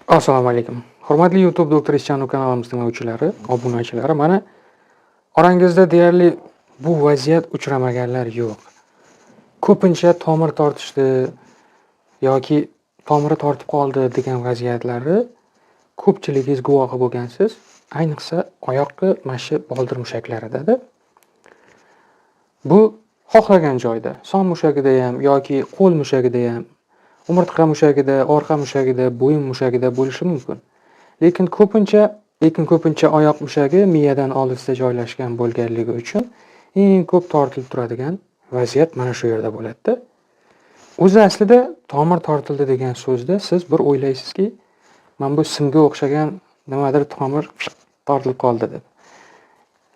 Assalomu alaykum. Hurmatli YouTube Doktor Ischanov kanalimiz tinglovchilari, obunachilari, mana orangizda deyarli bu vaziyat uchramaganlar yo'q. Ko'pincha tomir tortishdi yoki tomiri tortib qoldi degan vaziyatlarni ko'pchiligingiz guvohi bo'lgansiz. Ayniqsa oyoqni mana shu boldir mushaklarida-da. Bu xohlagan joyda, son mushagida ham yoki qo'l mushagida ham, umurtqa mushagida, orqa mushagida, bo'yin mushagida bo'lishi mumkin. Lekin ko'pincha oyoq mushagi miyadan olisda joylashgan bo'lganligi uchun eng ko'p tortilib turadigan vaziyat mana shu yerda bo'ladi-da. O'zi aslida tomir tortildi degan so'zda siz bir o'ylaysizki, mana bu simga o'xshagan nimadir tomir tortilib qoldi deb.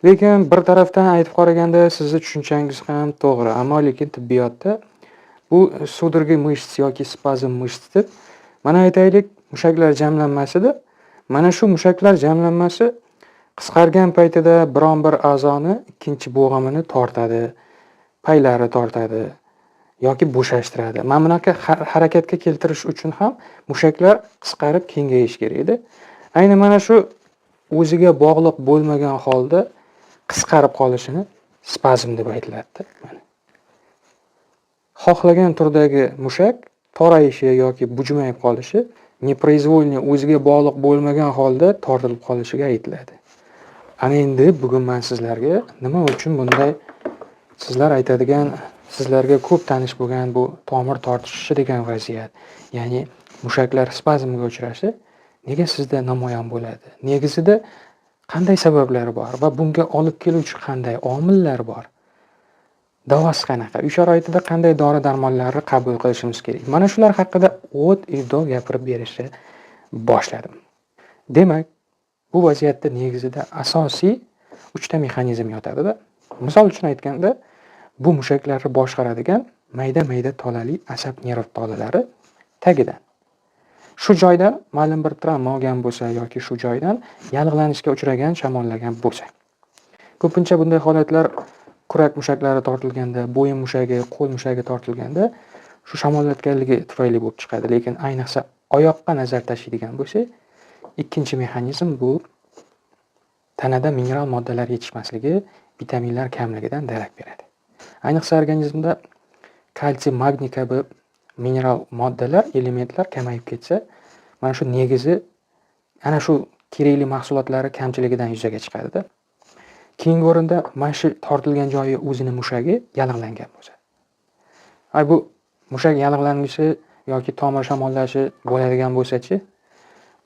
Lekin bir tarafdan aytib qaraganda sizni tushunchangiz ham to'g'ri, ammo lekin tibbiyotda bu судороги мышц yoki спазм мышц deb, mana aytaylik, mushaklar jamlanmasida, mana shu mushaklar jamlanmasi qisqargan paytida biron bir a'zoni ikkinchi bo'g'imini tortadi, paylari tortadi yoki bo'shashtiradi. Mana bunaqa harakatga keltirish uchun ham mushaklar qisqarib kengayishi kerak edi. Ayni mana shu o'ziga bog'liq bo'lmagan holda qisqarib qolishini spazm deb aytiladi. Mana. Xohlagan turdagi mushak torayishi yoki bujmayib qolishi непроизвольно, o'ziga bog'liq bo'lmagan holda tortilib qolishiga aytiladi. Ana endi bugun men sizlarga nima uchun bunday sizlar aytadigan, sizlarga ko'p tanish bo'lgan bu tomir tortishishi degan vaziyat, ya'ni mushaklar spazmga uchrashi nega sizda namoyon bo'ladi? Negizida qanday sabablari bor va bunga olib keluvchi qanday omillar bor? Davosi qanaqa? Uy sharoitida qanday dori-darmonlarni qabul qilishimiz kerak? Mana shular haqida o't do gapirib berishni boshladim. Demak, bu vaziyatda negizida asosiy 3 ta mexanizm yotadi-da. Misol uchun aytganda, bu mushaklarni boshqaradigan mayda-mayda tolali asab nerv tolalari tagidan. Shu joydan ma'lum bir travma olgan bo'lsa yoki shu joydan yallig'lanishga uchragan, shamollagan bo'lsa. Ko'pincha bunday holatlar kurak mushaklari tortilganda, bo'yin mushagi, qo'l mushagi tortilganda shu shamollatganligi tufayli bo'lib chiqadi. Lekin ayniqsa oyoqqa nazar tashlaydigan bo'lsak, ikkinchi mexanizm bu tanada mineral moddalar yetishmasligi, vitaminlar kamligidan darak beradi. Ayniqsa organizmda kalsiy, magniy kabi mineral moddalar, elementlar kamayib ketsa, mana shu negizi ana shu kerakli mahsulotlari kamchiligidan yuzaga chiqadi-da. Keyingi o'rinda mana shu tortilgan joyi o'zini mushagi yallig'langan bo'lsa. Ay, bu mushak yallig'lanishi yoki tomir shamollashi bo'ladigan bo'lsa-chi,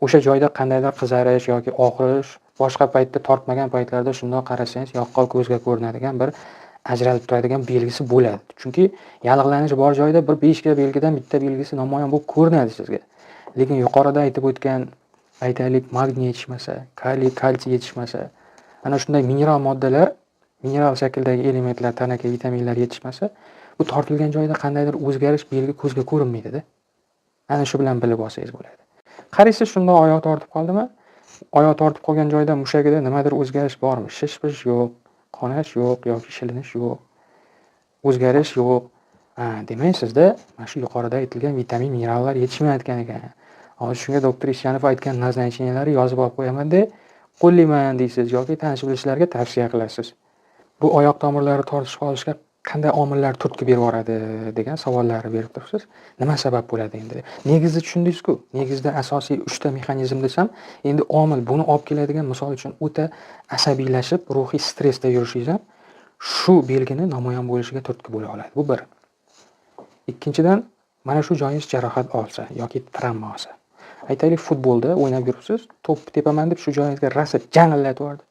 o'sha joyda qandaydir qizarish yoki og'rish, boshqa paytda tortmagan paytlarda shundoq qarasangiz yaqqol ko'zga ko'rinadigan bir ajralib turadigan belgisi bo'ladi. Chunki yallig'lanish bor joyda bir 5 ta belgidan bitta belgisi namoyon bo'lib ko'rinadi sizga. Lekin yuqorida aytib o'tgan, aytaylik, magniy yetishmasa, kaliy, kalsiy yetishmasa, ana shunday mineral moddalar, mineral shakldagi elementlar, tanaga vitaminlar yetishmasa, bu tortilgan joyda qandaydir o'zgarish, belgi ko'zga ko'rinmaydi-da. Ana shu bilan bilib olsangiz bo'ladi. Qaraysiz, shundoq oyoq tortib qoldimi? Oyoq tortib qolgan joyda mushagida nimadir o'zgarish bormi? Shish-pish yo'q, qonash yo'q yoki shilinish yo'q. O'zgarish yo'q. Ha, demak, sizda mana shu yuqorida aytilgan vitamin, minerallar yetishmayotgan ekan. Hozir shunga doktor Ishchanov aytgan назначения larni yozib olib qo'yaman-da, qo'llayman deysiz yoki tanish bilishlarga tavsiya qilasiz. Bu oyoq tomirlari tortishib qolishga qanday omillar turtki berib yuboradi degan savollarni berib turibsiz. Nima sabab bo'ladi endi? Negizda tushundingiz-ku. Negizda asosiy 3 ta mexanizm desam, endi omil buni olib keladigan, misol uchun, o'ta asabiylashib, ruhiy stressda yurishingiz ham shu belgini namoyon bo'lishiga turtki bo'la oladi. Bu bir. Ikkinchidan, mana shu joyingiz jarohat olsa yoki travma olsa. Aytaylik, futbolda o'ynab yuribsiz, to'pni tepaman deb shu joyingizga rosa jang'illatib yubordi.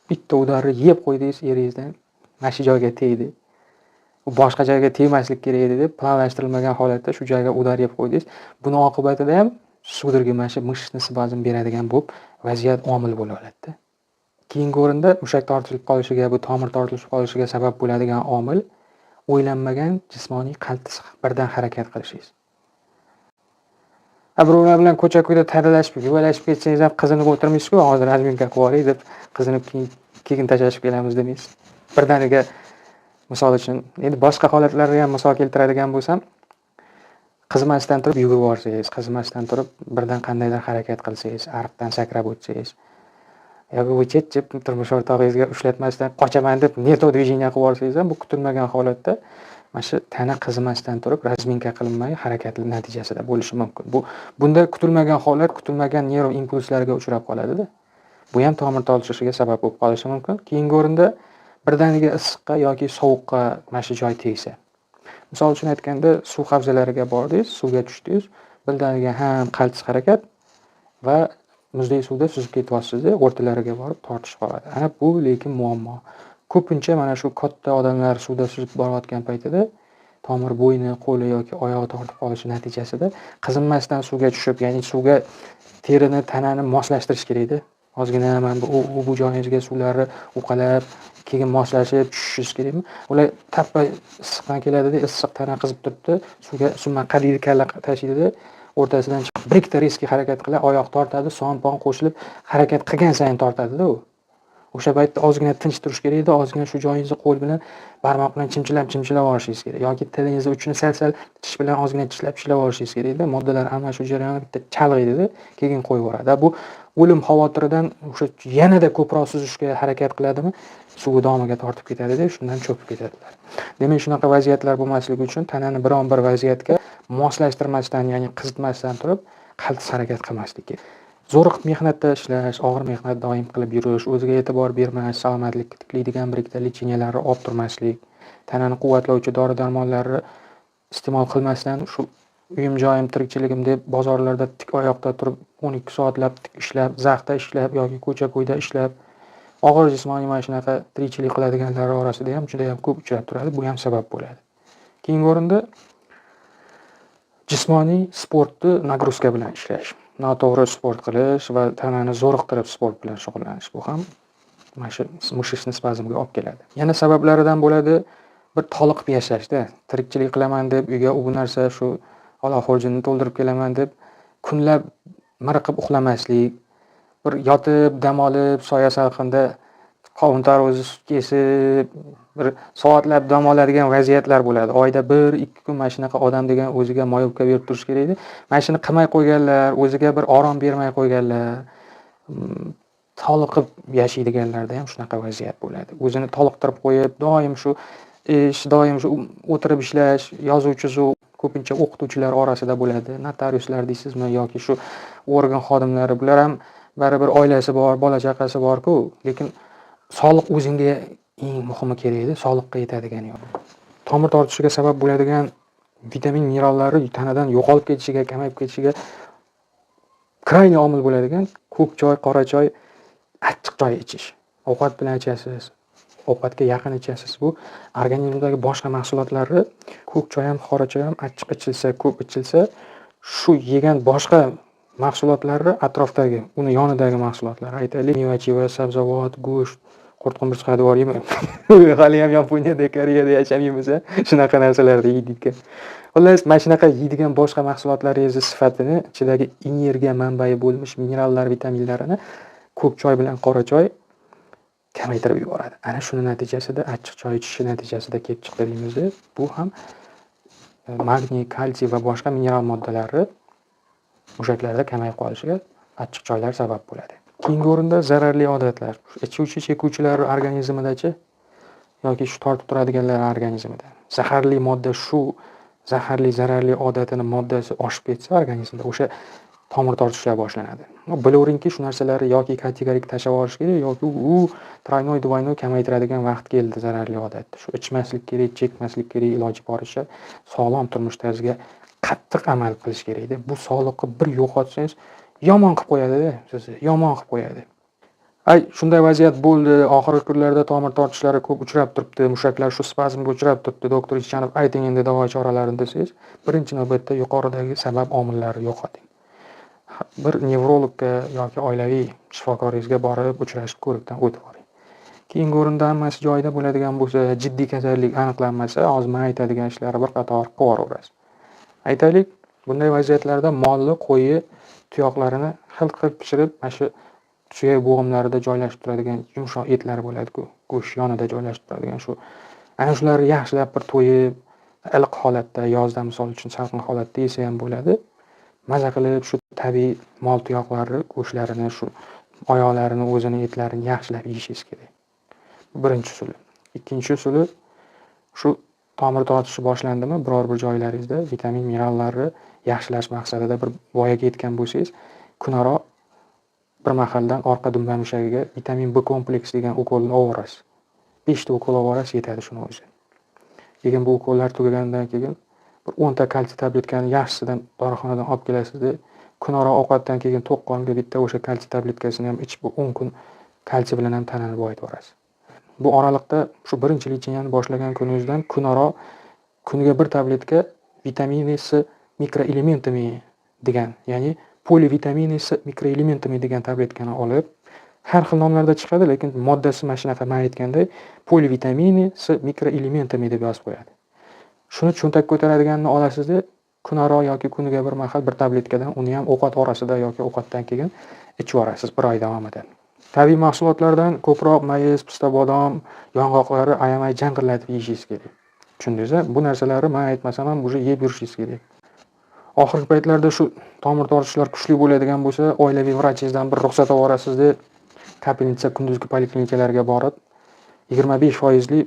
Bitta удар ni yeb qo'ydingiz eringizdan. Mana shu joyga tegdi. U boshqa joyga tegmaslik kerak edi deb planlashtirilmagan holatda shu joyga удар yeb qo'ydingiz. Buni oqibatida ham судороги, mana shu мышечный spazm beradigan bo'lib vaziyat omil bo'la oladi-da. Keyingi o'rinda mushak tortilib qolishiga, bu tomir tortilib qolishiga sabab bo'ladigan omil o'ylanmagan jismoniy qaltis birdan harakat qilishingiz. Ha, birovlar bilan ko'cha-ko'yda tarilashib, yuvalashib ketsangiz ham qizinib o'tirmaysiz-ku, hozir разминка qilib olay deb qizinib, keyin tashlashib kelamiz demaysiz. Birdaniga, misol uchun, endi boshqa holatlarni ham misol keltiradigan bo'lsam, Qizimasdan turib yugurib yuborsangiz, qizimasdan turib birdan qandaydir harakat qilsangiz, ariqdan sakrab o'tsangiz yoki bu chet turmush o'rtog'ingizga ushlatmasdan qochaman deb не то движение qilib yuborsangiz ham, bu kutilmagan holatda mana shu tana qizimasdan turib, разминка qilinmay harakat natijasida bo'lishi mumkin. Bunda kutilmagan holat kutilmagan nerv impulslariga uchrab qoladida. Bu ham tomir tortishishiga sabab bo'lib qolishi mumkin. Keyingi o'rinda birdaniga issiqqa yoki sovuqqa mana shu joy tegsa. Misol uchun aytganda, suv havzalariga bordingiz, suvga tushdingiz, birdaniga ham qaltis harakat va muzdek suvda suzib ketyapsiz-da, o'rtalariga borib tortishib qoladi. Ana bu lekin muammo. Ko'pincha mana shu katta odamlar suvda suzib borayotgan paytida tomir bo'yni, qo'li yoki oyog'i tortib qolishi natijasida qizinmasdan suvga tushib, ya'ni suvga terini, tanani moslashtirish kerakda. Ozgina mana bu u bu joyingizga suvlarni uqalab, keyin moslashib tushishingiz kerakmi? Ular tappa issiqdan keladida, issiq tana qizib turibdi, suvga summa qadiydi, kalla tashlaydida, o'rtasidan chiqib bir ikkita резкий harakat qiladi, oyoq tortadi, son-pon qo'shilib harakat qilgan sayin tortadida u. O'sha paytda ozgina tinch turish kerak edi, ozgina shu joyingizni qo'l bilan, barmoq bilan chimchilab chimchilab olishingiz kerak yoki tilingizni uchini sal-sal tish bilan ozgina tishlab tishlab olishingiz kerak edi. Moddalar almashuv jarayoni bitta chalg'iydi-da, keyin qo'yib yuboradi. Bu o'lim xavotiridan o'sha yanada ko'proq suzishga harakat qiladimi, suvi domiga tortib ketadida, shundan cho'kib ketadilar. Demak, shunaqa vaziyatlar bo'lmasligi uchun tanani biron bir vaziyatga moslashtirmasdan, ya'ni qizitmasdan turib qaltis harakat qilmaslik kerak. Zo'riqib mehnatda ishlash, og'ir mehnat doim qilib yurish, o'ziga e'tibor bermash, salomatlikni tiklaydigan bir ikkita лечения larni olib turmaslik, tanani quvvatlovchi dori darmonlarni iste'mol qilmasdan shu uyim joyim tirikchiligim deb bozorlarda tik oyoqda turib 12 soatlab tik ishlab, zaxda ishlab yoki ko'cha ko'yda ishlab, og'ir jismoniy mana shunaqa tirikchilik qiladiganlar orasida ham juda ham ko'p uchrab turadi. Bu ham sabab bo'ladi. Keyingi o'rinda jismoniy sportni нагрузка bilan ishlash. Noto'g'ri sport qilish va tanani zo'riqtirib sport bilan shug'ullanish. Bu ham mana shu мышечный spazmga olib keladi. Yana sabablaridan bo'ladi bir toliqib yashashda. Tirikchilik qilaman deb uyga u bu narsa shu ola xurjunni to'ldirib kelaman deb kunlab miriqib uxlamaslik, bir yotib dam olib soya salqinda qovun tarvuzni sut kesib bir soatlab dam oladigan vaziyatlar bo'ladi. Oyda 1-2 kun mana shunaqa odam degan o'ziga маёвка berib turish kerak edi. Mana shuni qilmay qo'yganlar, o'ziga bir orom bermay qo'yganlar, toliqib yashaydiganlarda ham shunaqa vaziyat bo'ladi. O'zini toliqtirib qo'yib, doim shu ish, doim shu o'tirib ishlash, yozuv chizuv ko'pincha o'qituvchilar orasida bo'ladi. Notariuslar deysizmi yoki shu organ xodimlari, bular ham baribir oilasi bor, bola chaqasi bor-ku, lekin sog'liq o'zingga eng muhimi kerak edi, sog'liqqa yetadigani yo'q. Tomir tortishiga sabab bo'ladigan vitamin, minerallari tanadan yo'qolib ketishiga, kamayib ketishiga крайний omil bo'ladigan ko'k choy, qora choy, achchiq choy ichish. Ovqat bilan ichasiz, ovqatga yaqin ichasiz. Bu organizmdagi boshqa mahsulotlarni ko'k choy ham, qora choy ham achchiq ichilsa, ko'p ichilsa, shu yegan boshqa mahsulotlarni atrofdagi, uni yonidagi mahsulotlar, aytaylik, meva-cheva, sabzavot, go'sht, qurt qumursqa deb yuboraymi? Hali ham Yaponiyada, Koreyada yashamaymiz, shunaqa narsalarni yeydik. Xullas, mana shunaqa yeydigan boshqa mahsulotlaringizni sifatini, ichidagi energiya manbai bo'lmish minerallar, vitaminlarini ko'k choy bilan qora choy kamaytirib yuboradi. Ana shuni natijasida, achchiq choy ichishi natijasida kelib chiqdi deymizda, bu ham magniy, kalsiy va boshqa mineral moddalarni mushaklarda kamayib qolishiga achchiq choylar sabab bo'ladi. Keyingi o'rinda zararli odatlar. Ichuvchi, chekuvchilar organizmidachi yoki shu tortib turadiganlar organizmida zaharli modda, shu zaharli, zararli odatini moddasi oshib ketsa organizmda, o'sha tomir tortishlar boshlanadi. Bilaveringki, shu narsalarni yoki kategorik tashlab yuborish kerak yoki u тройной, двойной kamaytiradigan vaqt keldi zararli odatni. Shu ichmaslik kerak, chekmaslik kerak, iloji boricha sog'lom turmush tarziga qattiq amal qilish kerakda. Bu sog'liqni bir yo'qotsangiz, yomon qilib qo'yadi-da sizni, yomon qilib qo'yadi. Ay, shunday vaziyat bo'ldi. Oxirgi kunlarda tomir tortishlari ko'p uchrab turibdi, mushaklar shu spazmga uchrab turibdi. Doktor Ishchanov, ayting endi davo choralarini desangiz, birinchi navbatda yuqoridagi sabab omillarni yo'qoting. Bir nevrologga yoki oilaviy shifokoringizga borib uchrashib, ko'rikdan o'tib oling. Keyingi o'rinda hammasi joyida bo'ladigan bo'lsa, jiddiy kasallik aniqlanmasa, hozir man aytadigan ishlarni bir qator qilib yuboraverasiz. Aytaylik, bunday vaziyatlarda molni, qo'yni tuyoqlarini xil qilib pishirib, mana shu suyak bo'g'imlarida joylashib turadigan yumshoq etlar bo'ladi-ku, go'sht yonida joylashib turadigan shu, ana shularni yaxshilab bir to'yib, Iliq holatda, yozda misol uchun salqin holatda yesa ham bo'ladi. Maza qilib shu tabiiy mol tuyoqlari, go'shtlarini, shu oyoqlarini, o'zini etlarini yaxshilab yeyishingiz kerak. Birinchi usuli. Ikkinchi usuli, shu tomir tortishi boshlandimi, biror bir joylaringizda vitamin, minerallarni yaxshilash maqsadida bir voyaga yetgan bo'lsangiz, kunaro bir mahaldan orqa dumba mushagiga vitamin B kompleks degan ukolni olvorasiz. 5 ta ukol olvorasiz, yetadi shuni o'zi. Keyin bu ukollar tugagandan keyin bir 10 ta kalsiy tabletkani yaxshisidan dorixonadan olib kelasizda, kunora ovqatdan keyin to'q qornga bitta o'sha kalsiy tabletkasini ham ichib, 10 kun kalsiy bilan ham tanani boyitib yuborasiz. Bu oraliqda shu birinchi лечение ni boshlagan kuningizdan kunora kuniga bir tabletka витамины с микроэлементами degan, ya'ni поливитамины с микроэлементами degan tabletkani olib, har xil nomlarda chiqadi, lekin moddasi mana shunaqa, man aytganday, поливитамины с микроэлементами deb yozib qo'yadi. Shuni cho'ntak ko'taradiganini olasizda, kunaro yoki kuniga bir mahal bir tabletkadan, uni ham ovqat orasida yoki ovqatdan keyin ichib yuborasiz bir oy davomida. Tabiiy mahsulotlardan ko'proq mayiz, pista, bodom, yong'oqlarni ayamay jang'illatib yeyishingiz kerak. Tushundingiz-a? Bu narsalarni man aytmasam ham уже yeb yurishingiz kerak. Oxirgi paytlarda shu tomir tortishlar kuchli bo'ladigan bo'lsa, oilaviy vrachingizdan bir ruxsat olib yuborasizda, капельница, kunduzgi poliklinikalarga borib, 25 foizli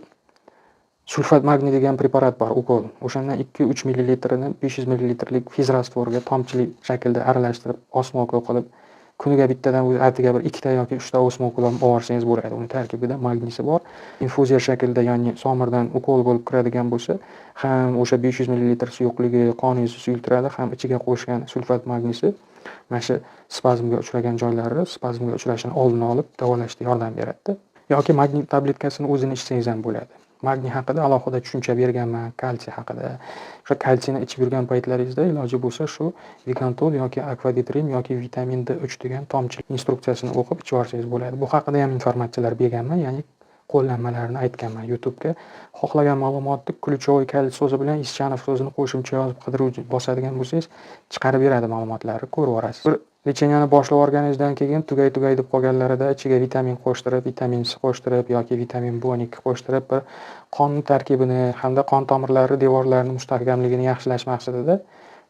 sulfat magniy degan preparat bor, ukol. O'shandan 2-3 millilitrini 500 millilitrlik физраствор ga tomchili shaklda aralashtirib, osma ukol qilib, kuniga bittadan, o'zi atigi bir ikkita yoki uchta osma ukol ham olsangiz bo'ladi. Uni tarkibida magniysi bor. Infuziya shaklida, ya'ni somirdan ukol bo'lib kiradigan bo'lsa, ham o'sha 500 millilitr suyuqligi qoningizni suyultiradi, ham ichiga qo'shgan sulfat magniysi mana shu spazmga uchragan joylari spazmga uchrashini oldini olib, davolashda yordam beradida. Yoki magniy tabletkasini o'zini ichsangiz ham bo'ladi. Magniy haqida alohida tushuncha berganman, kalsiy haqida. O'sha kalsiyni ichib yurgan paytlaringizda iloji bo'lsa shu Vigantol yoki Akvaditrim yoki vitamin D3 degan tomchi instruksiyasini o'qib ichib yuborsangiz bo'ladi. Bu haqida ham informatsiyalar berganman, ya'ni qo'llanmalarni aytganman. YouTube'ga xohlagan ma'lumotni ключевой kalit so'zi bilan Ischanov so'zini qo'shimcha yozib qidiruv bosadigan bo'lsangiz, chiqarib beradi ma'lumotlarni, ko'rib yuborasiz. Bir лечение ni boshlab yuborganingizdan keyin tugay tugay deb qolganlarida ichiga vitamin qo'shtirib, vitamin C qo'shtirib yoki vitamin B12 qo'shtirib, bir qon tarkibini hamda qon tomirlari devorlarini mustahkamligini yaxshilash maqsadida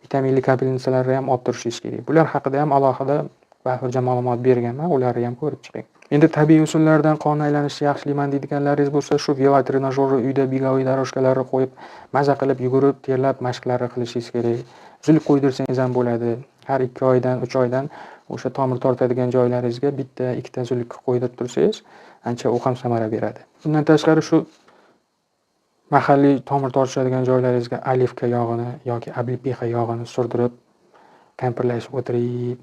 vitaminli капельница larni ham olib turishingiz kerak. Bular haqida ham alohida bafurja ma'lumot berganman, ularni ham ko'rib chiqing. Endi tabiiy usullardan qon aylanishini yaxshilayman deydiganlaringiz bo'lsa, shu велотренажёр ni uyda беговой дорожка larni qo'yib, maza qilib yugurib, terlab mashqlarni qilishingiz kerak. Uzilib qo'ydirsangiz ham bo'ladi. Har 2 oydan, 3 oydan o'sha tomir tortadigan joylaringizga bitta, ikkita zuluk qo'ydirib tursangiz, ancha u ham samara beradi. Bundan tashqari shu mahalliy tomir tortishadigan joylaringizga оливка yog'ini yoki облепиха yog'ini surdirib, kampirlashib o'tirib,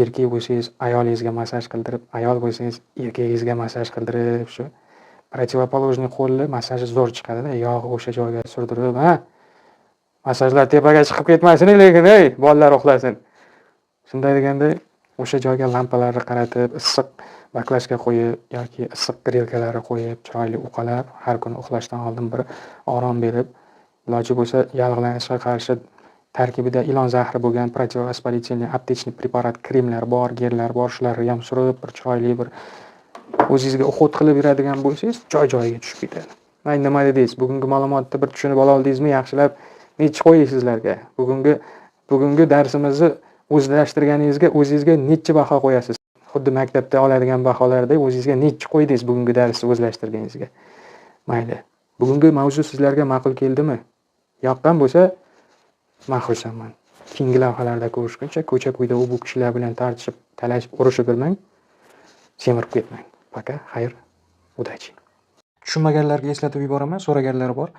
erkak bo'lsangiz ayolingizga massaj qildirib, ayol bo'lsangiz erkagingizga massaj qildirib, shu противоположный qo'lni massaji zo'r chiqadida, yog' o'sha joyga surdirib, ha, massajlar tepaga chiqib ketmasin, lekin ey, bolalar uxlasin. Shunday deganda o'sha joyga lampalarni qaratib, issiq баклажка qo'yib yoki issiq грелка larni qo'yib, chiroyli uqalab, har kuni uxlashdan oldin bir orom berib, iloji bo'lsa yallig'lanishga qarshi tarkibida ilon zahri bo'lgan противовоспалительный аптечный preparat kremlar bor, gellar bor, shularni ham surib, bir chiroyli bir o'zingizga уход qilib yuradigan bo'lsangiz, joy-joyiga tushib ketadi. May, nima dedingiz? Bugungi ma'lumotni bir tushunib ola oldingizmi? Yaxshilab nechi qo'yay sizlarga? Bugungi darsimizni o'zlashtirganingizga o'zingizga nechi baho qo'yasiz? Xuddi maktabda oladigan baholardek o'zingizga nechi qo'ydingiz bugungi darsni o'zlashtirganingizga? Mayli. Bugungi mavzu sizlarga ma'qul keldimi? Yoqqan bo'lsa, man xursandman. Keyingi lavhalarda ko'rishguncha ko'cha-ko'yda u bu kishilar bilan tortishib, talashib, urushib yurmang, semirib ketmang. Пока, xayr, удачи. Tushunmaganlarga eslatib yuboraman, so'raganlar bor.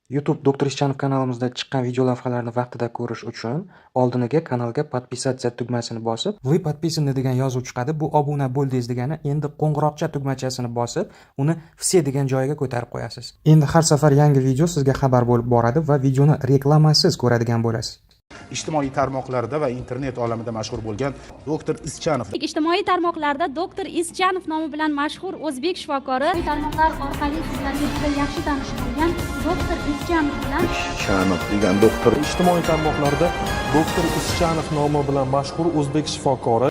YouTube Doktor Ischanov kanalimizda chiqqan video lavhalarni vaqtida ko'rish uchun oldiniga kanalga подписаться tugmasini bosib, "Вы подписаны" degan yozuv chiqadi. Bu obuna bo'ldingiz degani. Endi qo'ng'iroqcha tugmachasini bosib, uni "Все" degan joyiga ko'tarib qo'yasiz. Endi har safar yangi video sizga xabar bo'lib boradi va videoni reklamasiz ko'radigan bo'lasiz. Ijtimoiy tarmoqlarda va internet olamida mashhur bo'lgan doktor Ischanov. Ijtimoiy tarmoqlarda doktor Ischanov nomi bilan mashhur o'zbek shifokori tarmoqlar orqali sizlarga juda yaxshi tanish bo'lgan doktor Ischanov bilan Ischanov degan doktor. Ijtimoiy tarmoqlarda doktor Ischanov nomi bilan mashhur o'zbek shifokori.